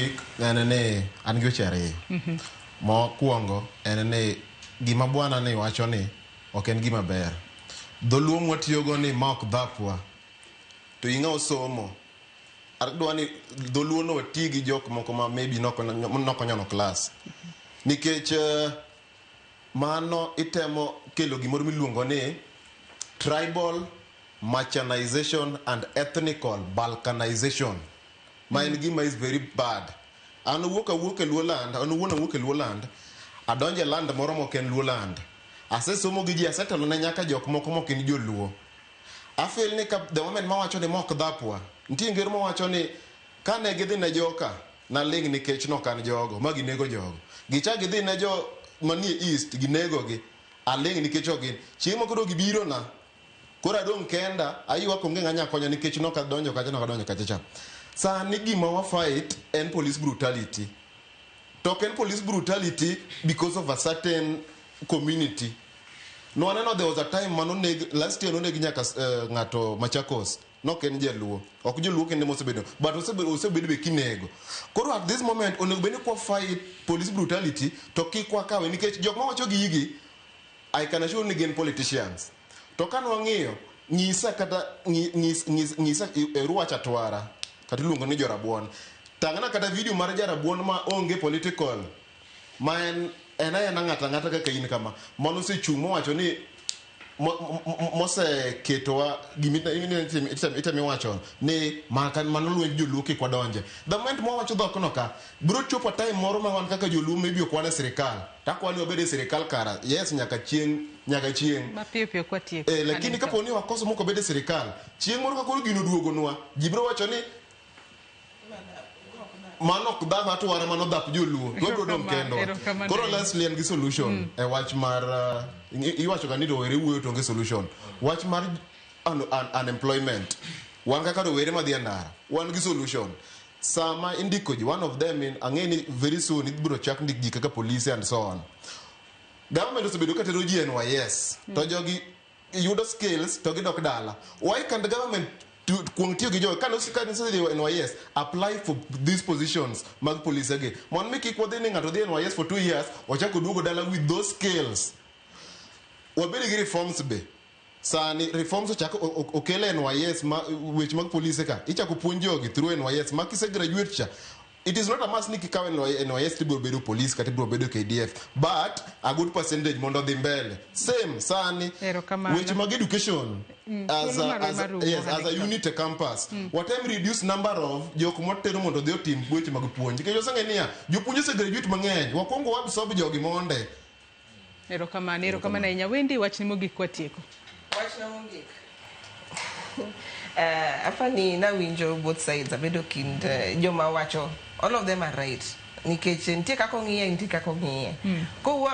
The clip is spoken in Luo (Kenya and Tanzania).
Mogik en ni an gi weche ariyo. Mokwongo en ni gima bwana ni wacho ni ok en gima ber. Dholuo mwatiyogo ni ma ok dhapwa. To ing'a osomo. Adwa ni dholuo no wati gi jok moko ma maybe nokonyono class. Nikech mano itemo kelo gimoro miluongo ni tribal marchanization and ethnical balkanization, ma en gima is very bad. An owuok awuok e Luoland, an owuon awuok e Luoland, adonjo e land moro mok en Luoland. Asesomo gi ji, asetelo ne nyaka jok moko mok en joluo. Afeel ni ka the moment mawacho ni mok dhapwa, nitie ngero mawacho ni kane gidhi ne joka, naling' nikech nok an jogo, ma ginego jogo. Gichak gidhi ne jo manie East, ginego gi. Aling' nikech ok gin. Chieng' moko koro gibiro na, koro adong' kenda, aywak onge ng'a konya nikech nok adonjo kacha, nok adonjo kacha cha. Sani gima wa fight en police brutality. To ok en police brutality because of a certain community. Nwaneno there was a time manoneg, last year noneg nyaka ng'ato Machakos. Nok en jaluo. Ok joluo kende mosebedo, but osebedo be kinego. Koro at this moment onego bed ni kwa fight police brutality to kik wakawe nikech jok mawacho gigi, I can assure ni gin politicians. To ka nwang'iyo, nyisa kata nyisa e Ruach Atwara, kata iluongo ni jorabuon. Tang'na kata video mar jarabuon ma onge political, ma en aena ng'ato ang'ata kaka in kama, mano osechung' mowacho ni moseketowa gima itemo iwacho ni mano lwenj joluo kik wadonje. The moment mwawacho dhokno ka, biro chopo time moro ma wan kaka joluo maybe ok wan e sirikal. Takwa ni wabed e sirikal kara, yes, nyaka chieng', nyaka chieng'. Mapiyo piyo kwatieko. Eh, lakini kapo ni wakoso mok wabed e sirikal, chieng' moro ka koro gino oduogonwa, ji biro wacho ni mano ok dhap atwara, mano dhap joluo, to wabiro dong' kendwa. Erokamano Koro ahinya. Leslie en gi solution e wach mar iwacho ga ni rowere wuoyo to onge solution. Wach mar unemployment, wan kaka rowere madhi e ndara wan gi solution. Sama indiko ji, one of them in ang'e ni very soon ibiro chak ndik ji kaka police and so on. Government osebedo ka tero ji NYS to jogi yudo skills to gidok dala. Why can't government kuong tiyo gi jogi kane osedhi NYS, apply for these positions mag police gi mondo mi kik wadhi ni ng'ato dhi NYS for 2 years, ochako duogo dala with those skills? Wabed gi reforms be. Sani reforms ochak okel e NYS ma weche mag polise ka ichako puonj jogi through NYS ma kise graduate cha, it is not a must ni kikawo NYS tibiro bedo police kata ibiro bedo KDF, but a good percentage mondo odhi mbele. Same sani Erokamano. weche mag education as Thuolo a, marwa as a, marumo, yes, as a Hanifah. unit e campus, watem reduce number of jok mwatero mondo odhi otim weche mag puonj, nikech waseng'e niya jopuonj ose graduate mang'eny, wakwongo wa absorb jogi monde. Erokamano, erokamano ahinya. Wendi, wachni mogik kwatieko. Wachna mogik. Apani nawinjo both sides, abedo kind joma wacho, all of them are right. Nikech nitie kaka ong'iye, nitie kaka ong'iye. Kowuo